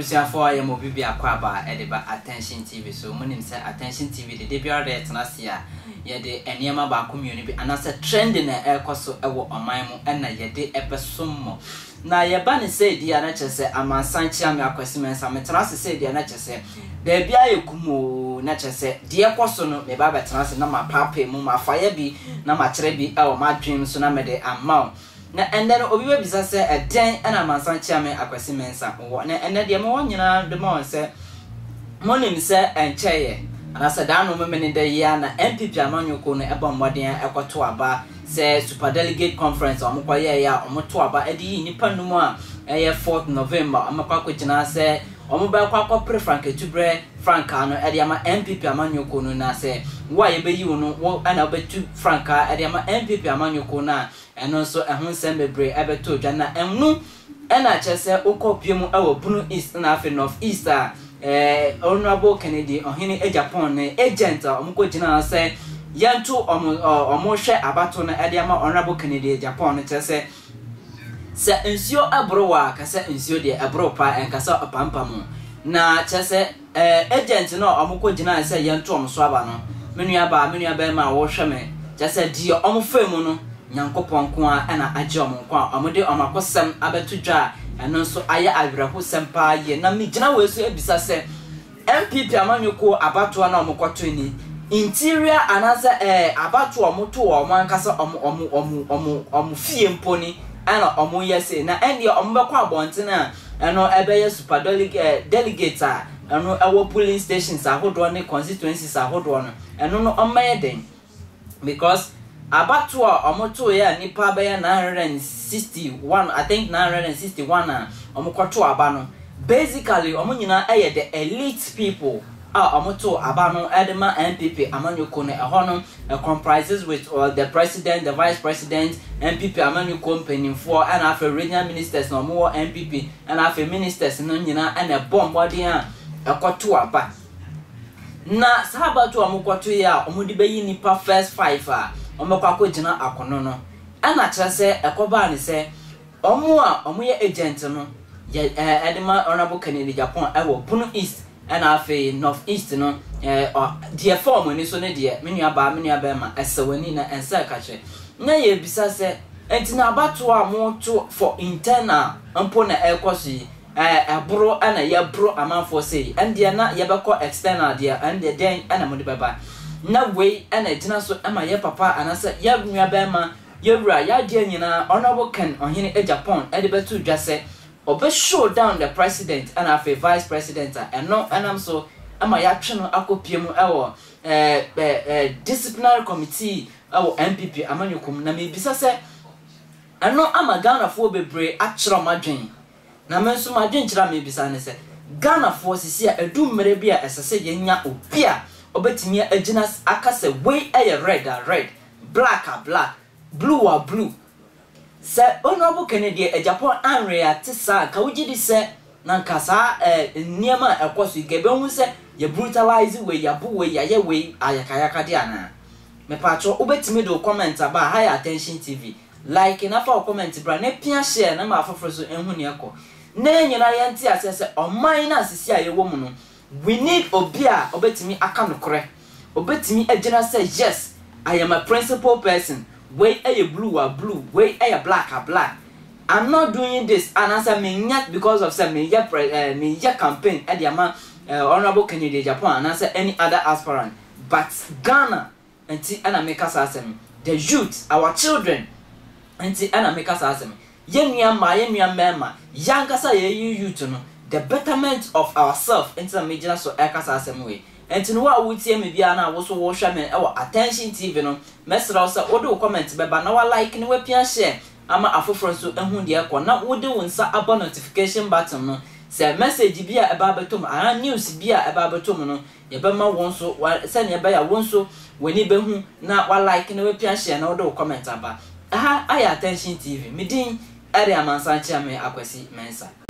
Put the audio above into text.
Abusuafoɔ yɛ mo obi biako aba de ba Attention TV so. Monim sɛ Attention TV de da biara da yɛtena ase a yɛde nneɛma baako mmienu bi anaasɛ trending a ɛrekɔ so wɔ ɔman mu na yɛde bɛsom mo. Na yɛba no sei deɛ a na kyerɛ sɛ amansan kyea me Akwasi Mensah metena ase sei deɛ a na kyerɛ sɛ baabi ayɛ kum oo na kyerɛ sɛ deɛ ɛkɔ so no meba abɛtena ase na mapaapae mu mafayɛ bi na makyerɛ bi wɔ m'adwene mu so na mede ama wo. Na ɛnnɛ no obi bɛbisa sɛ ɛdɛn na amansan kyea me Akwasi Mensah wɔ na ɛnnɛ deɛ mewɔ nyinaa de ma wɔn sɛ monim sɛ ɛnkyɛeɛ anaasɛ daano Memeneda yi ara na NPP amanyɔkuo no bɔ mmɔden kɔto aba Sɛ Superdelegate Conference a wɔkɔyɛeɛ a wɔto aba de yii nnipa num a ɛyɛ fourth November wɔbɛkɔ akɔgyina sɛ wɔbɛkɔ akɔpere frankatuberɛ frankaa no de ama NPP amanyɔkuo no na sɛ wo a yɛbɛyi wo no wo na wobɛtu frankaa de ama NPP amanyɔkuo no a ɛno nso ɛho nsɛm bebree ɛbɛtɔ dwa na ɛno Ɛna kyerɛ sɛ wokɔ pie mu wɔ Bunu East na afei North East a eh, Honourable Kennedy Ɔhene Agyapong ne agent a wɔn kɔ gyina hɔ sɛ yɛnto wɔn wɔn hwɛ abato no de ama Honourable Kennedy Agyapong no kyerɛ sɛ sɛ nsuo ɛboro wɔ a ka sɛ nsuo deɛ ɛboro paa ɛnka sɛ ɔpampam o na kyerɛ sɛ Eh, agent no a ɔmo kɔ gyinae sɛ yɛnto ɔmo so aba no, me nua baa, me nua bɛɛma a wohwɛ me, kyerɛ sɛ deɛ ɔmo faa mu no, Nyankopɔn nko ara na agye ɔmo nkwa a ɔmo de ɔmo akosɛm abɛto dwa a ɛno nso ayɛ awerɛhosɛm paa yie. Na me gyina wei so abisa sɛ, NPP amanyɔkuo abatoɔ no a ɔmo kɔtoe ni, interior anaasɛ eh, abatoɔ a ɔmo too wɔ ɔmo ankasa ɔmo ɔmo ɔmo ɔmo ɔmo fie mpo ni ɛna ɔmo yɛ sei, na ɛndeɛ ɔmo bɛkɔ abɔnten a Ɛno ɛbɛyɛ super delegate a ɛno ɛwɔ polling stations ahodoɔ ne constituencies ahodoɔ no, ɛno no ɔmmɛyɛ den because abatoɔ a wɔtoeɛ a nnipa bɛyɛ 961, I think 961 a wɔkɔto aba no, basically wɔn nyinaa ɛyɛ the elite people a wɔtoo aba no de ma NPP amanyɔkuo no, ɛhɔ no it comprises with the president, the vice president, NPP amanyɔkuo mpanimfoɔ ɛna afei regional ministers na wɔwɔ NPP ɛna afei ministers no nyinaa ɛna ɛbɔ mmɔden a ɛkɔto aba. Na saa abatoɔ a wɔkɔto yi a wɔde bɛyi nipa first five a wɔbɛkɔ akɔgyina akono no ɛna kyerɛ sɛ ɛkɔbaa ne sɛ Wɔn a wɔyɛ agent no yɛ ɛde ma Honourable Kennedy Agyapong ɛwɔ Bono East ɛna afei North East no ɛɛ deɛ ɛfa wɔn ani so no deɛ me nua baa me nua bɛɛma ɛsɛ w'ani na ɛnsɛ ɛka kyerɛ na yɛbisa sɛ ɛnti na abatoɔ a moto for internal mpo na ɛrekɔ so yi ɛɛ ɛboro ɛna yɛboro amanfoɔ sei ɛndeɛ na yɛbɛkɔ external deɛ ɛndeɛ dɛn ɛna mode bɛba na wei ɛna ɛgyina so ɛma yɛ papa anaasɛ yɛ nua bɛɛma Yɛ wura, y'adeɛ nyinaa Honourable Ken Ɔhene Agyapong de bɛtoo dwa sɛ ɔbɛ show down the president ɛna afei vice president a ɛno ɛnam so ma y'atwe no akɔ pie mu ɛwɔ ɛɛ disciplinary committee ɛwɔ NPP amanyɔkuo mu na mebisa sɛ ɛno ama Ghanafoɔ bebree akyerɛ ɔmo adwen na me nso m'adwenkyerɛ a mebisa ne sɛ Ghanafoɔ sisi a ɛdu mmerɛ bi a ɛsɛ sɛ yɛnya obi a ɔbɛtumi agyina aka sɛ wei ɛyɛ red a red Black a black, blue a blue. Sɛ Honourable Kennedy Agyapong anreacte saa a, nka wogye di sɛ na nka saa eh, nneɛma a ɛkɔ so yi, nka yɛbɛhu sɛ yɛ brutalise wei, yɛabo wei, yɛayɛ wei ayakayakadeɛ anaa? Mepaakyɛw, wobɛtumi de wo comment aba a, ha yɛ Attention TV. Like na fa wo comment bra na pia share na ma afoforɔ nso nhu nea ɛkɔ. Na yɛn nyinaa yɛnte aseɛ sɛ ɔman no a sisi a yɛwɔ mu no, We need obi a ɔbɛtumi aka nokorɛ, ɔbɛtumi agyina sɛ yes I am a principle person, wei yɛ blue a blue, wei yɛ black a black, I'm not doing this anaasɛ menyɛ because of sɛ meyɛ pre eh, meyɛ campaign de ama eh, Honourable Kennedy Agyapong anaasɛ any other aspirant but Ghana nti na meka saa asɛm yi, the youth, our children nti na meka saa asɛm yi. Yɛn nua mmaa, yɛn nua mmarima, yɛn ankasa a yɛyɛ youth no, the betterment of ourself nti na megyina so reka saa asɛm wei. Nti no wo a woretie me biara no a wo nso worehwɛ me wɔ Attention TV no, mɛsrɛ wo sɛ wode wo comment bɛba na wa like na wapia share ama afoforɔ nso ahu deɛ ɛrekɔ na wode wo nsa abɔ notification button no sɛ message bi a ɛba abɛtɔ mu anaa news bi a ɛba abɛtɔ mu no Yɛbɛma wo nso wa sɛnea ɛbɛyɛ a wo nso w'ani bɛhu na wa like na wapia share na wode wo comment aba. Ɛha ayɛ Attention TV. Me din de Amansan Kyeame Akwasi Mensah.